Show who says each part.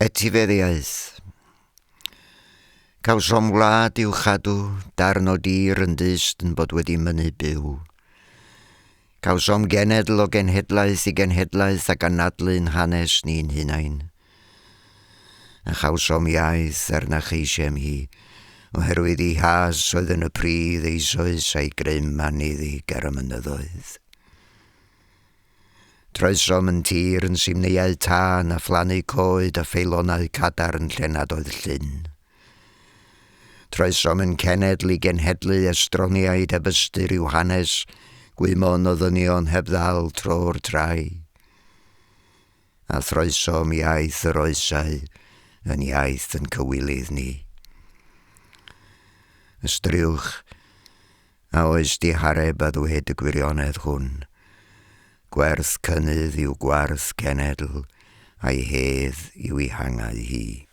Speaker 1: Etifeddiaeth. Cawsom wlad i'w chadw, darn o dir yn dyst yn bod wedi mynnu byw. Cawsom genedl o genhedlaeth i genhedlaeth ac anadlu'n hanes ni'n hunain. A chawsom iaith er na cheisiem hi, oherwydd ei has oedd yn y pridd eisoes a'i grym anniddig ar y mynyddoedd. Troesom yn tir yn simneiau tân a phlannu coed a pheilonau cadarn lle nad oedd llyn. Troesom yn cenedl i genhedlu estroniaid heb ystyr i'w hanes, gwymon o ddynion heb ddal tro'r trai. A throesom iaith yr oesau yn iaith yn cywilydd ni. Ystyriwch, a oes dihareb a ddwed y gwirionedd hwn. Gwerth cynnydd yw gwarth cenedl, a'i hedd yw ei hangau hi.